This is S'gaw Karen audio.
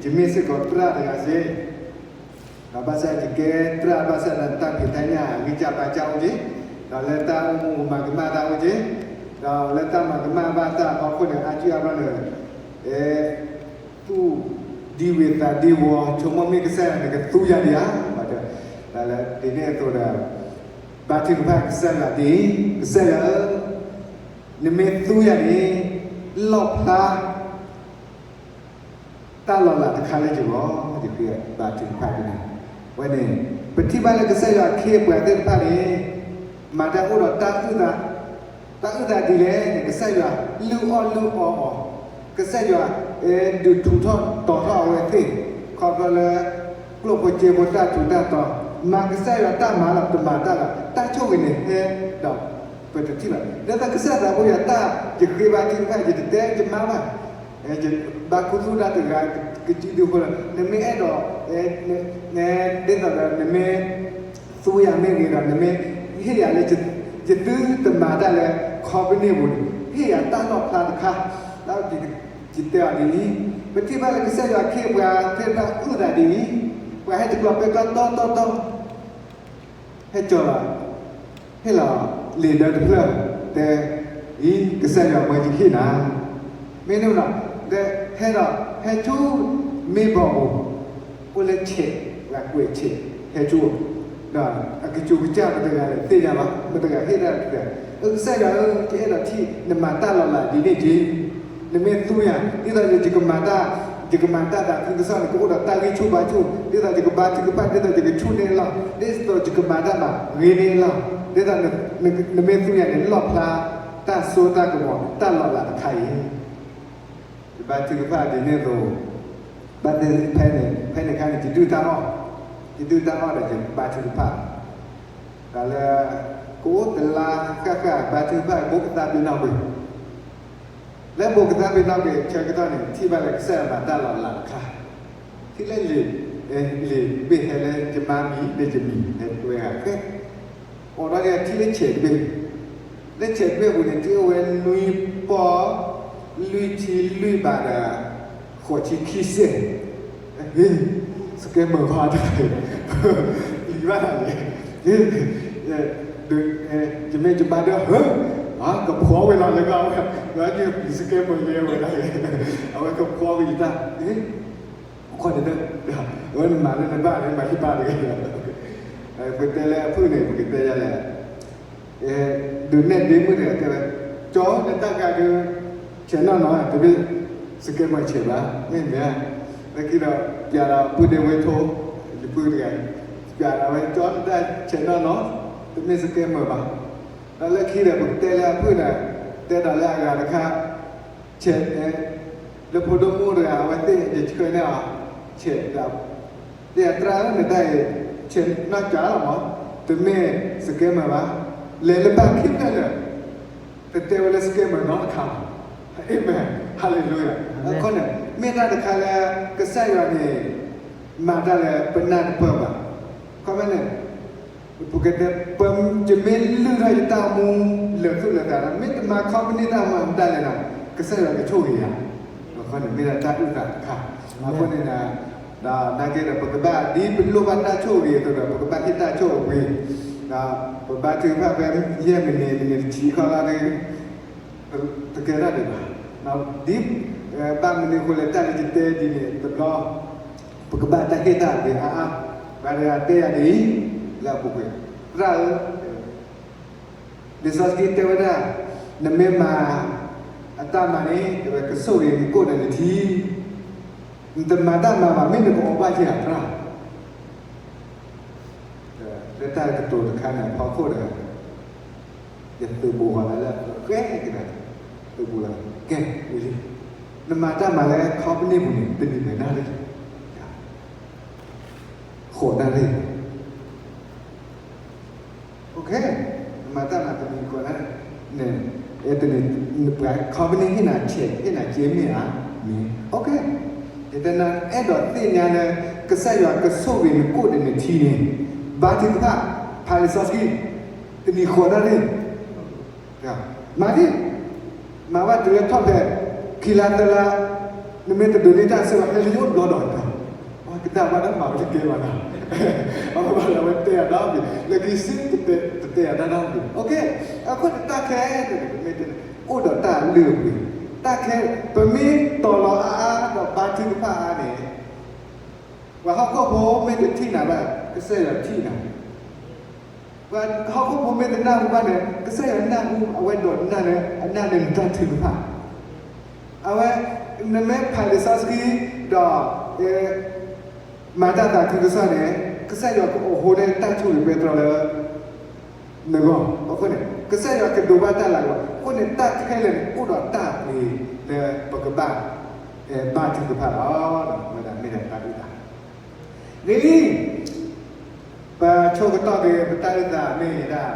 ယမ့ၢ်စ့ၢ်ကီးသရၣ်တဂၤစ့ၢ်, ဒီးဘၣ်ဆၣ်ယကဲသရၣ်ဘၣ်ဆၣ်ဒီး တၢ်ဖံးတၢ်ညၣ်အဂံၢ်စၢ်ဘါစၢ်အိၣ်က့ၤ, ဒီးလၢတၢ်အိၣ်မူပူၤမၤကမၣ်တၢ်အိၣ်က့ၤ, ဒီးလၢတၢ်မၤကမၣ်ဘၣ်တၢ်အဖီခိၣ်န့ၣ် အါစုအါဘျီန့ၣ် အဲ သူၣ်ဒံဝုၤသးဒံဝီၤ ဆိကမိၣ်မ့ၢ်ကစၢ်ယွၤန့ၣ်ကသူယၤဒံးဧါ, ဘၣ်ဆၣ် ဒ်န့ၣ်အသိးဒီး ဘါထုကဖၣ်ကစၢ်ယွၤဒ်အံၤ, ကစၢ်ယွၤဧၢ, နမ့ၢ်သူယၤန့ၣ် လီၣ်ဖျါ တၢ်လီၤလးတခါလၢယဂီၢ်, ယဃ့ဘါထုကဖၣ်ဒ်န့ၣ်. အဝဲန့ၣ် ပထံၣ်ဘၣ်လၢကစၢ်ယွၤအခ့အပှၤသ့ၣ်တဖၣ်န့ၣ် မၤတၢ်အိၣ်ဒီးတၢ်အုၣ်သး, တၢ်အုၣ်သးဒ်လဲၣ်န့ၣ် ကစၢ်ယွၤလုၢ်အီၣ်လုၢ်အီအီၤ, ကစၢ်ယွၤ အဲ ဒုးထူးထီၣ်တီၤထီၣ်အဝဲသ့ၣ် ခီဖျိလၢ ကျိၣ်ဖိစ့ဖိတၢ်ထူးတၢ်တီၤ, မၤကစၢ်ယွၤတၢ်မၤလီၤ တမၤတၢ်လီၤ, တၢ်ဆိၣ်ဂ့ၤန့ၣ်ဟဲဒီး ပတထံၣ်ဘၣ်. ဒ်သိးကစၢ်သးဘိယွၤတၢ် ယဃ့ဘါထုကဖၣ် ယတတဲယမါဘၣ်, ယဘါခူသူၣ်တၢ်တဂၤ ကစုဒုအဃိလီၤ. နမ့ၢ်အဲၣ်ဒိး ဒ်သိးဒီးနမ့ၢ် သူယၤမ့ၢ်ဂ့ၤဒီး နမ့ၢ်ဟ့ၣ်ယၤလၢ ယသုတမၤတၢ်လၢ company ပူၤန့ၣ် ဟ့ၣ်ယၤတၢ်လီၣ်ဖျါတခါ, ဒီးယတဲအီၤဒ်အံၤ, ပထံၣ်ဘၣ်လၢကစၢ်ယွၤအခ့အပှၤသ့ၣ်တဖၣ်အုၣ်သးဒ်အံၤ, ပှၤဟဲတကျီၤပဲကျီတီတီတီ ဟဲကၠီလီၤ, ဟ့ၣ်လီၤလံာ်ဒၢတဖျၢၣ်, တဲ, အံၤ ကစၢ်ယွၤမၢယဟ့ၣ်နၤ, မ့ၢ်န့ၣ်ဒီး ဟဲဒီး ဟဲဆူ မ့ၢ်ဘီပူၤ, အိၣ်လၢဆဲး, ပှၤကွဲးဆဲး, ဟဲဆူ ဒီးအကစူၤကစၢ်မတဂၤလဲၣ် သ့ၣ်ညါဘၣ်, မတဂၤဟ့ၣ်တၢ်တဖျၢၣ်, အကစၢ်ယွၤဧၢ, ယအဲၣ်ဒိးထံၣ် နမၤတၢ်လီၤလးဒ်န့ၣ်က့ၤ နမ့ၢ်သူယၤ, ဒ်သိးယကမၤတၢ်, ယကမၤတၢ်သးခုကစီၣ်န့ၣ် ကအိၣ်ဒီးတၢ်ဂံၢ်ဆူၣ်ဘါဆူၣ်, ဒ်သိးယကဘါထုကဖၣ် ဒ်သိးယကဆူၣ်န့ၢ်အလီၢ်, ဒ်သိးယကမၤတၢ်မၤဂ့ၤန့ၢ်အလီၢ်, ဒ်သိးနမ့ၢ်သူယၤန့ၣ် လီၣ်ဖျါတၢ်စိတၢ်ကမီၤ တၢ်လီၤလးတခါအံၤ, ယဘါထုကဖၣ်ဒ်န့ၣ်အသိး, ဘၣ်သ့ၣ်ဖဲန့ၣ်, ဖဲန့ၣ်အခါန့ၣ် ယဒုၣ်တၢ်အီၣ်, ယဒုၣ်တၢ်အီၣ်ဒီးယဘါထုကဖၣ် တၢ်လၢ ကအိၣ်တလါဃၣ်ဃၣ် ဘါထုကဖၣ် ဘိးကသါပ့ၤနီၣ်ကွံာ်, လၢဘိးကသါပ့ၤနီၣ်ကွံာ်အဆၢကတီၢ်န့ၣ် ထံၣ်ဘၣ်လၢကစၢ်ယွၤမၤတၢ်လီၤလးတခါ, ထံၣ်လၢလံာ်, လံာ်ဘ့ၣ်ဟဲလၢယမါမံၤ လၢယမံၤ ဟဲတွဲဂၤဃဲ အိးထီၣ်က့ၤထံၣ်လၢဆဲးတဘ့ၣ်, လၢဆဲးတဘ့ၣ်အပူၤန့ၣ် ထံၣ်အိၣ်ဝဲနွံပီၢ်လွံၢ်ထံလွံၢ်ဘးဒီး ဃိးဆံခံစဲး, ဟ့, scammer ခီတဂၤ, လံၤဘၣ်တၢ်န့ၣ်, ယမ့ၢ်ယဘါဒီး ဟၢ, ကဖှီဝဲလီၤလၢကီၢ်ဝဲ, ဒီးယ scammer ယဲဝဲဒၣ်, အဝဲကဖှီဝဲယတၢ် ခီန့ၣ်ဒီး, အဝဲနမၤလၢနဘၣ်န့ၣ် မၤဟ့ၣ်ဘၣ်တဂ့ၤ, ပတဲလၢအဖုၣ်န့ၣ် ပကတဲယၤလဲၣ်, ဒုးနဲၣ်ဒ့မုၣ်န့ၣ် တဲဝဲ, ကၠီ နတၢ်ဂၤဒုး ဆဲးနီၢ်နီၢ် တမ့ၢ် scammer ဆဲးဘၣ်, မ့ၢ်မ့ၢ်, လၢခံဒီး ပျးဒီးပုၢ်ဒ့ဝဲထိ, ယပုၢ်တဂၤ, ပျးဒီးဝဲ ကၠီ နတၢ်ဆဲးနီၢ်နီၢ်, တမ့ၢ် scammer ဘၣ်, ဒီးလၢခံဒီး ပကတဲလၢအဖုၣ်န့ၣ်, တဲဒီးလၢအဂၤတခါ ဆဲး, လၢဖိဒိၣ်မုၣ်တဂၤ အဝဲသ့ၣ်ယဆှၢန့ၢ်အီၤ, ဆဲး, သရၣ်ဧၢ နတၢ်အံၤ ဆဲးနီၢ်ကၠီလီၤမး, တမ့ၢ် scammer ဘၣ်, လဲၤလၢဘၣ်ခံဖျၢၣ်လၢာ်, တတဲဝဲလၢ scammer နီတခါလီၤ, Amen, Hallelujah, အဃိန့ၣ် မ့ၢ်တၢ်တခါလၢ ကစၢ်ယွၤန့ၣ် မၤတၢ်လၢပနၢ်တပၢၢ်ဘၣ်, ခီဖျိန့ၣ် ပကတဲ ပမ့ၢ်လုၢ်ထီၣ်ယတၢ်အိၣ်မူ လၢာ်သူၣ်လၢာ်သးဒီး မ့ၢ်တမၤ company တၢ်မၤမတၤလဲၣ်ဒီး ကစၢ်ယွၤကဆိၣ်ဂ့ၤယၤ, အဃိန့ၣ် မ့ၢ်ဒၣ်တၢ်အုၣ်သးတခါ, အဃိန့ၣ်ဒီး ဒီးနာ်က့ဒီး ပကဘၣ်ဒ်ပလိၣ်ဘၣ်တၢ်ဆိၣ်ဂ့ၤအသိးဒီး ပကဘၣ်ဟ့ၣ်တၢ်ဆိၣ်အဝံၤ, ဒီးပဘါထုကဖၣ်ဖဲယဲၢ်မံးနံး မံးနံးတဆံခီလီၤဒီး တကဲထီၣ်ဒံးဘၣ်, ဒ် ဘၣ်မနုၤအဃိလဲၣ် တၢ်လၢယတဲဒ်န့ၣ် တဘျီ ပကဘၣ်တၢ်ဟ့ၣ်တၢ်အဂ့ၤအါအါ, ပှၤတဂၤတဲယၤဒ်အံၤ လၢအပူၤကွံာ်, သရၣ်ဧၢ, လံာ်စီဆှံတဲဝဲဒၣ်, နမ့ၢ်မၤ အတၢ်မၤန့ၣ် တဲဝဲကဆိၣ်ဂ့ၤနကိၣ်ဒီးနထံ, နတမၤတၢ်မၤဘၣ် မ့ၢ်နကအီၣ်ဘၣ်က့ၤဧါ သရၣ်, လၢတၢ်ကတိၤတခါန့ၣ် အဖီခိၣ်ဒီး ယသုးဘူးဃီၤလၢလၢ ဃဲက့ၤဒီး သုးဘူးလီၤ ကဲဝံၤလံ, နမၤတၢ်မၤလၢ company ပူၤန့ၣ် တနံၤမၤတၢ်လၢ ဃိးတၢ်ရ့ၣ်, နမၤတၢ်မၤတနံၤဃိးတၢ်ရ့ၣ်, ပှၤ company ဟ့ၣ်နၤ check ဟ့ၣ်နၤ က့မ့ၢ်ဧါ, မ့ၢ် ယတဲနၤ အဲၣ်ဒိးသ့ၣ်ညါလၢ ကစၢ်ယွၤကဆိၣ်ဂ့ၤနကိၣ်ဒီးနထံန့ၣ်, ဘါထုကဖၣ် ဖးလံာ်စီဆှံ တနံၤဃိးတၢ်ရ့ၣ်, မၤဒ်, မၤဘၣ်တုၤလၢထီၣ်ဖဲ ခံလါသၢလါ နမ့ၢ်တဒိးန့ၢ်တၢ်အဆၢဘၣ် ဟဲလၢယအိၣ်ဘျီဒီးတၢ်, ပှၤကနၣ်ဘၣ်ဒီးမၤဝဲတကဲဘၣ်နီၤ, အဝဲဘၣ်လၢအဝဲတဲအီၤဒီး လၢခံစ့တတဲအီၤတၢ်နီတမံၤ, အဃိန့ၣ်တၢ်ခဲလၢာ်န့ၣ် ပမ့ၢ်တဲန့ၣ် အိၣ်ဒီးတၢ်လုၢ်အပှ့ၤ, တၢ်ခဲ ပမ့ၢ်တီၤလီၤအါအါဒီးဘါထုကဖၣ်အါန့ၣ် ပှၤဟီၣ်ခိၣ်ဖိမ့ၢ်တထံၣ်နၤဘၣ် ကစၢ်ယွၤထံၣ်နၤ, ပှၤဟီၣ်ခိၣ်ဖိမ့ၢ်တနၢ်ဟူဘၣ်န့ၣ် ကစၢ်ယွၤနၢ်ဟူ အဝဲဒိးနၢ်န့ၣ် အနၢ်န့ၣ်နတၢ်ထုကဖၣ်, အဝဲ နမ့ၢ်ဖးလံာ်စီဆှံ ဒီး မၤတၢ်သးခုကစီၣ်န့ၣ် ကစၢ်ယွၤကအိၣ်ဟိန့ၣ်တၢ်ဆိၣ်ဂ့ၤပဲတြီလၢ နဂီၢ်, အဃိန့ၣ် ကစၢ်ယွၤကဒိးဘၣ်တၢ်လၤကပီၤ, အဃိန့ၣ် တၢ်ခဲလၢာ်န့ၣ် အိၣ်ဒီးတၢ်ပှ့ၤလၢပကဘၣ် ဘါထုကဖၣ်လီၤ. ဝဲဒၣ်မ့ၢ်ဒၣ်တၢ်အုၣ်သး, ဂ့ၤလံ, ပဆိကတီၢ်က့ၤ ပတၢ်အုၣ်သးမ့ၢ်ဝဲဒၣ်